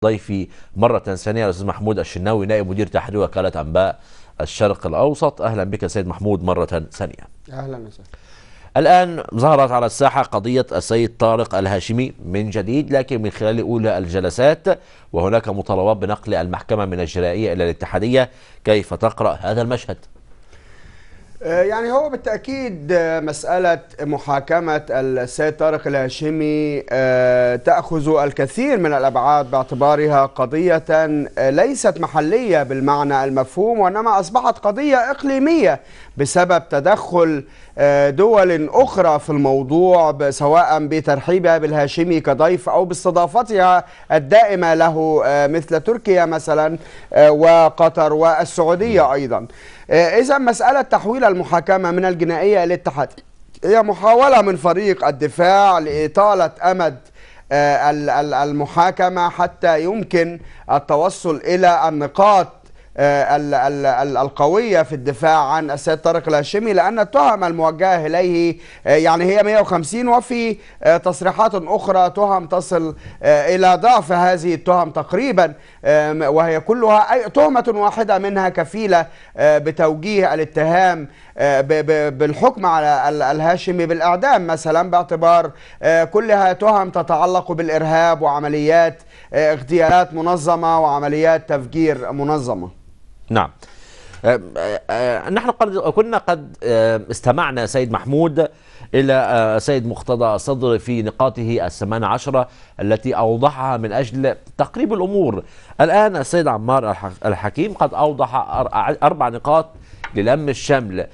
ضيفي مرة ثانية الأستاذ محمود الشناوي، نائب مدير تحرير وكالة أنباء الشرق الأوسط. أهلا بك سيد محمود مرة ثانية. أهلا وسهلا. الآن ظهرت على الساحة قضية السيد طارق الهاشمي من جديد، لكن من خلال أولى الجلسات، وهناك مطالبات بنقل المحكمة من الجنائية إلى الاتحادية. كيف تقرأ هذا المشهد؟ يعني هو بالتأكيد مسألة محاكمة السيد طارق الهاشمي تأخذ الكثير من الأبعاد باعتبارها قضية ليست محلية بالمعنى المفهوم، وإنما أصبحت قضية إقليمية بسبب تدخل دول أخرى في الموضوع، سواء بترحيبها بالهاشمي كضيف أو باستضافتها الدائمة له مثل تركيا مثلا وقطر والسعودية أيضا. إذا مسألة تحويل المحاكمة من الجنائية للاتحاد هي محاولة من فريق الدفاع لإطالة أمد المحاكمة حتى يمكن التوصل إلى النقاط القوية في الدفاع عن السيد طارق الهاشمي، لأن التهم الموجهة إليه يعني هي 150، وفي تصريحات أخرى تهم تصل إلى ضعف هذه التهم تقريبا، وهي كلها تهمة واحدة منها كفيلة بتوجيه الاتهام بالحكم على الهاشمي بالإعدام مثلا، باعتبار كلها تهم تتعلق بالإرهاب وعمليات اغتيالات منظمة وعمليات تفجير منظمة. نعم، نحن كنا قد استمعنا سيد محمود إلى سيد مقتدى الصدر في نقاطه 18 التي أوضحها من أجل تقريب الأمور. الآن السيد عمار الحكيم قد أوضح 4 نقاط للم الشمل.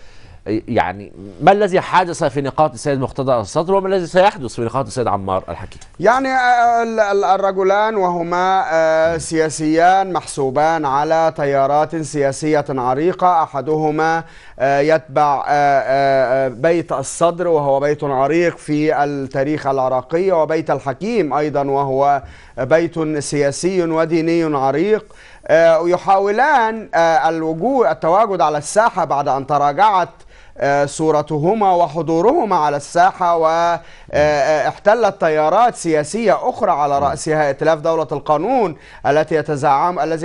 يعني ما الذي حدث في نقاط السيد مقتدى الصدر، وما الذي سيحدث في نقاط السيد عمار الحكيم؟ يعني الرجلان وهما سياسيان محسوبان على تيارات سياسية عريقة، أحدهما يتبع بيت الصدر وهو بيت عريق في التاريخ العراقي، وبيت الحكيم أيضا وهو بيت سياسي وديني عريق. يحاولان التواجد على الساحة بعد أن تراجعت صورتهما وحضورهما على الساحة، واحتلت تيارات سياسية أخرى على رأسها ائتلاف دولة القانون الذي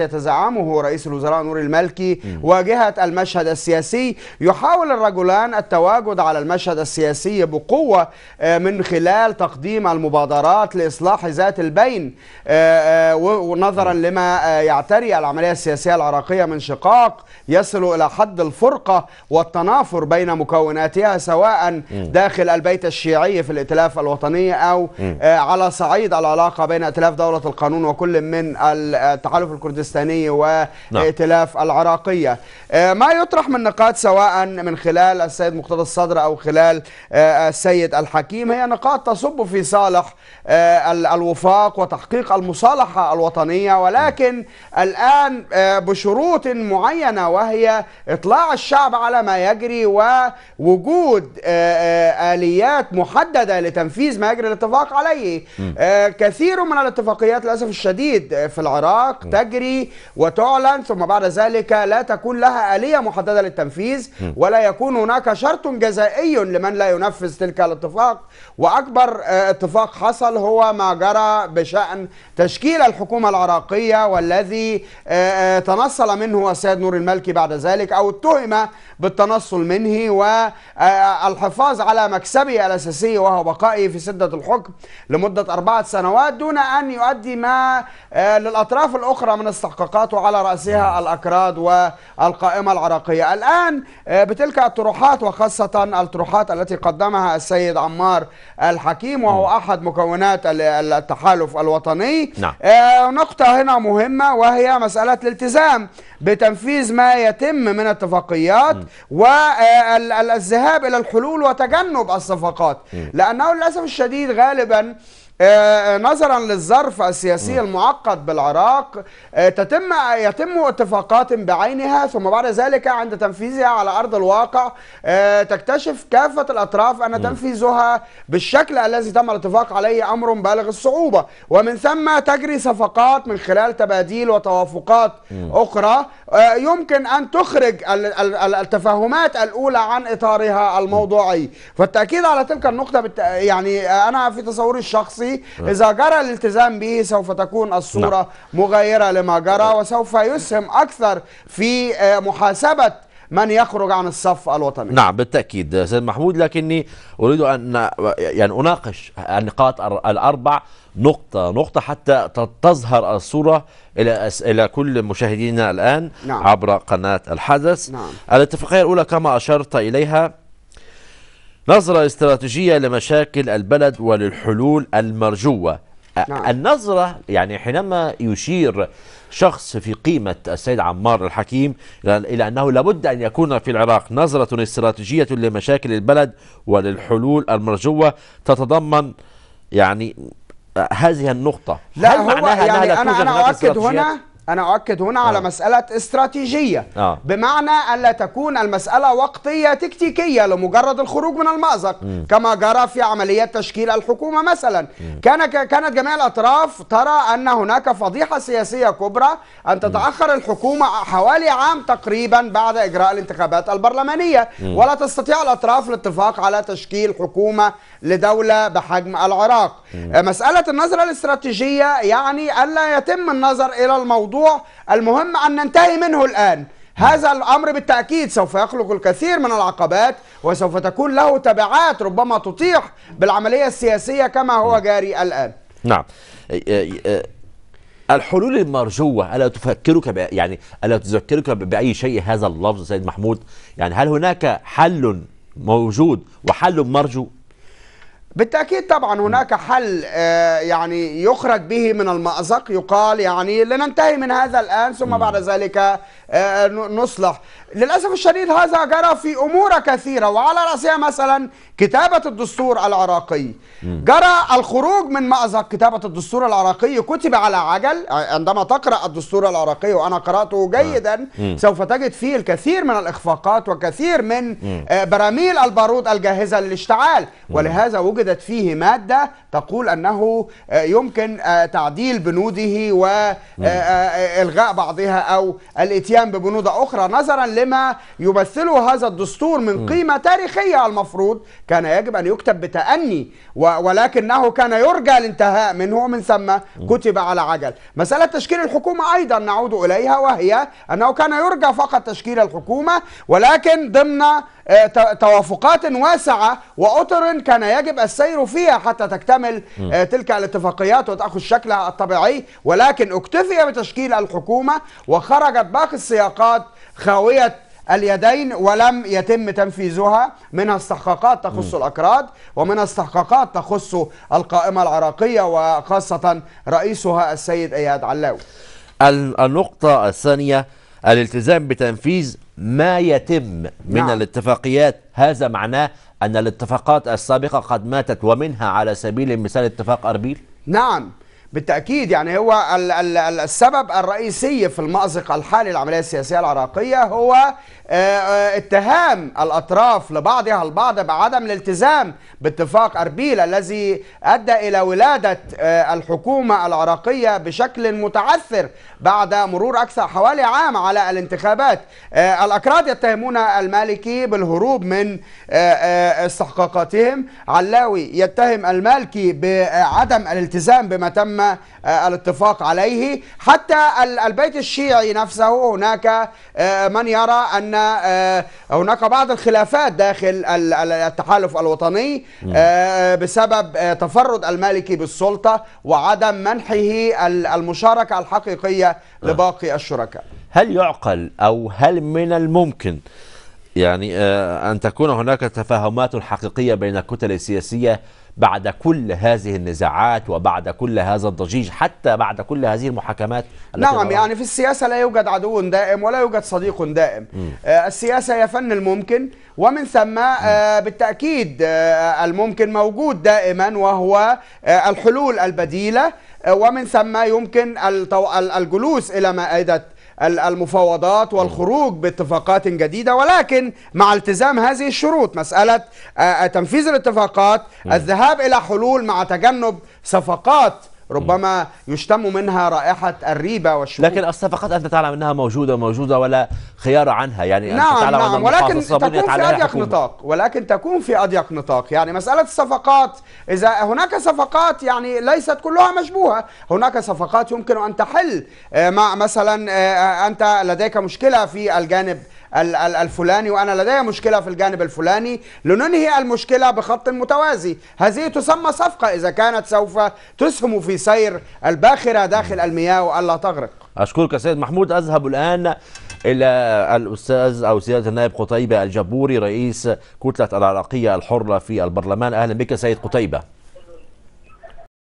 يتزعمه رئيس الوزراء نور المالكي واجهة المشهد السياسي. يحاول الرجلان التواجد على المشهد السياسي بقوة من خلال تقديم المبادرات لإصلاح ذات البين، ونظرا لما يعتري العملية السياسية العراقية من شقاق يصل إلى حد الفرقة والتنافر بين مكوناتها، سواء داخل البيت الشيعي في الائتلاف الوطني أو على صعيد العلاقة بين ائتلاف دولة القانون وكل من التحالف الكردستاني وائتلاف العراقية. ما يطرح من نقاط سواء من خلال السيد مقتدى الصدر أو خلال السيد الحكيم هي نقاط تصب في صالح الوفاق وتحقيق المصالحة الوطنية، ولكن الآن بشروط معينة، وهي إطلاع الشعب على ما يجري ووجود آليات محددة لتنفيذ ما يجري الاتفاق عليه. كثير من الاتفاقيات للأسف الشديد في العراق تجري وتعلن ثم بعد ذلك لا تكون لها آلية محددة للتنفيذ، ولا يكون هناك شرط جزائي لمن لا ينفذ تلك الاتفاق. وأكبر اتفاق حصل هو ما جرى بشأن تشكيل الحكومة العراقية، والذي تنصل منه السيد نور المالكي بعد ذلك أو اتهم بالتنصل منه والحفاظ على مكسبه الأساسي وهو بقائه في سدة الحكم لمدة 4 سنوات دون أن يؤدي ما للأطراف الأخرى من استحقاقات وعلى رأسها الأكراد والقائمة العراقية. الآن بتلك الطروحات، وخاصة الطروحات التي قدمها السيد عمار الحكيم وهو أحد مكونات التحالف الوطني، نقطة هنا مهمة وهي مسألة الالتزام بتنفيذ ما يتم من اتفاقيات والذهاب إلى الحلول وتجنب الصفقات، لأنه للأسف الشديد غالبا نظرا للظرف السياسي المعقد بالعراق يتم اتفاقات بعينها، ثم بعد ذلك عند تنفيذها على أرض الواقع تكتشف كافة الأطراف أن تنفيذها بالشكل الذي تم الاتفاق عليه أمر بالغ الصعوبة، ومن ثم تجري صفقات من خلال تباديل وتوافقات أخرى يمكن أن تخرج التفاهمات الأولى عن إطارها الموضوعي. فالتأكيد على تلك النقطة يعني أنا في تصوري الشخصي الوقتي. إذا جرى الالتزام به سوف تكون الصورة مغايرة لما جرى، وسوف يسهم أكثر في محاسبة من يخرج عن الصف الوطني. نعم بالتأكيد سيد محمود، لكني أريد أن يعني أناقش النقاط الأربع نقطة نقطة حتى تظهر الصورة إلى كل مشاهدينا الآن. نعم. عبر قناة الحدث. نعم. الاتفاقية الأولى كما أشرت إليها نظرة استراتيجية لمشاكل البلد وللحلول المرجوة. نعم. النظرة يعني حينما يشير شخص في قيمة السيد عمار الحكيم إلى أنه لابد أن يكون في العراق نظرة استراتيجية لمشاكل البلد وللحلول المرجوة تتضمن يعني هذه النقطة. لا، هل معناها يعني أنا أؤكد هنا على مسألة استراتيجية. بمعنى ألا تكون المسألة وقتية تكتيكية لمجرد الخروج من المأزق كما جرى في عملية تشكيل الحكومة مثلا. كانت جميع الأطراف ترى أن هناك فضيحة سياسية كبرى أن تتأخر الحكومة حوالي عام تقريبا بعد إجراء الانتخابات البرلمانية، ولا تستطيع الأطراف الاتفاق على تشكيل حكومة لدولة بحجم العراق. مسألة النظرة الاستراتيجية يعني ألا يتم النظر إلى الموضوع، المهم أن ننتهي منه الآن. هذا الأمر بالتأكيد سوف يخلق الكثير من العقبات وسوف تكون له تبعات ربما تطيح بالعملية السياسية كما هو جاري الآن. نعم. الحلول المرجوة ألا تفكرك يعني ألا تذكرك بأي شيء هذا اللفظ سيد محمود؟ يعني هل هناك حل موجود وحل مرجو؟ بالتأكيد طبعا هناك حل يعني يخرج به من المأزق، يقال يعني لننتهي من هذا الآن ثم بعد ذلك نصلح. للأسف الشديد هذا جرى في أمور كثيرة، وعلى رأسها مثلا كتابة الدستور العراقي. جرى الخروج من مأزق كتابة الدستور العراقي، كتب على عجل. عندما تقرأ الدستور العراقي، وأنا قرأته جيدا، سوف تجد فيه الكثير من الإخفاقات وكثير من براميل البارود الجاهزة للاشتعال، ولهذا وجدت فيه مادة تقول أنه يمكن تعديل بنوده وإلغاء بعضها أو الإتيان ببنود أخرى، نظرا لما يمثله هذا الدستور من قيمة تاريخية. المفروض كان يجب أن يكتب بتأني، ولكنه كان يرجى الانتهاء منه، ومن ثم كتب على عجل. مسألة تشكيل الحكومة أيضا نعود إليها، وهي أنه كان يرجى فقط تشكيل الحكومة، ولكن ضمن توافقات واسعة وأطر كان يجب السير فيها حتى تكتمل تلك الاتفاقيات وتأخذ شكلها الطبيعي، ولكن اكتفي بتشكيل الحكومة وخرجت باقي السياقات خاوية اليدين ولم يتم تنفيذها، منها استحقاقات تخص الأكراد، ومنها استحقاقات تخص القائمة العراقية وخاصة رئيسها السيد إياد علاوي. النقطة الثانية الالتزام بتنفيذ ما يتم من الاتفاقيات. هذا معناه أن الاتفاقات السابقة قد ماتت، ومنها على سبيل المثال اتفاق أربيل. نعم بالتأكيد، يعني هو السبب الرئيسي في المأزق الحالي للعملية السياسية العراقية هو اتهام الأطراف لبعضها البعض بعدم الالتزام باتفاق أربيل الذي أدى إلى ولادة الحكومة العراقية بشكل متعثر بعد مرور أكثر حوالي عام على الانتخابات. الأكراد يتهمون المالكي بالهروب من استحقاقاتهم، علاوي يتهم المالكي بعدم الالتزام بما تم الاتفاق عليه. حتى البيت الشيعي نفسه هناك من يرى أن هناك بعض الخلافات داخل التحالف الوطني بسبب تفرد المالكي بالسلطة وعدم منحه المشاركة الحقيقية لباقي الشركاء. هل يعقل أو هل من الممكن يعني أن تكون هناك تفاهمات حقيقية بين الكتل السياسية بعد كل هذه النزاعات وبعد كل هذا الضجيج، حتى بعد كل هذه المحاكمات؟ نعم، يعني في السياسة لا يوجد عدو دائم ولا يوجد صديق دائم. السياسة هي فن الممكن، ومن ثم بالتأكيد الممكن موجود دائما، وهو الحلول البديلة، ومن ثم يمكن الجلوس إلى مائدة المفاوضات والخروج باتفاقات جديدة، ولكن مع التزام هذه الشروط. مسألة تنفيذ الاتفاقات، الذهاب إلى حلول مع تجنب صفقات ربما يشتم منها رائحة الريبة والشكوك. لكن الصفقات أنت تعلم أنها موجودة ولا خيار عنها، يعني نعم أنت تعلم نعم، أن ولكن المحاصصة تكون بنيت في عليها أضيق حكومة. نطاق، ولكن تكون في أضيق نطاق. يعني مسألة الصفقات، إذا هناك صفقات يعني ليست كلها مشبوهة، هناك صفقات يمكن أن تحل مع مثلا أنت لديك مشكلة في الجانب الفلاني وأنا لدي مشكلة في الجانب الفلاني، لننهي المشكلة بخط متوازي. هذه تسمى صفقة إذا كانت سوف تسهم في سير الباخرة داخل المياه وألا تغرق. أشكرك سيد محمود. أذهب الآن إلى الأستاذ أو سيادة النائب قتيبة الجبوري، رئيس كتلة العراقية الحرة في البرلمان. أهلا بك سيد قتيبة.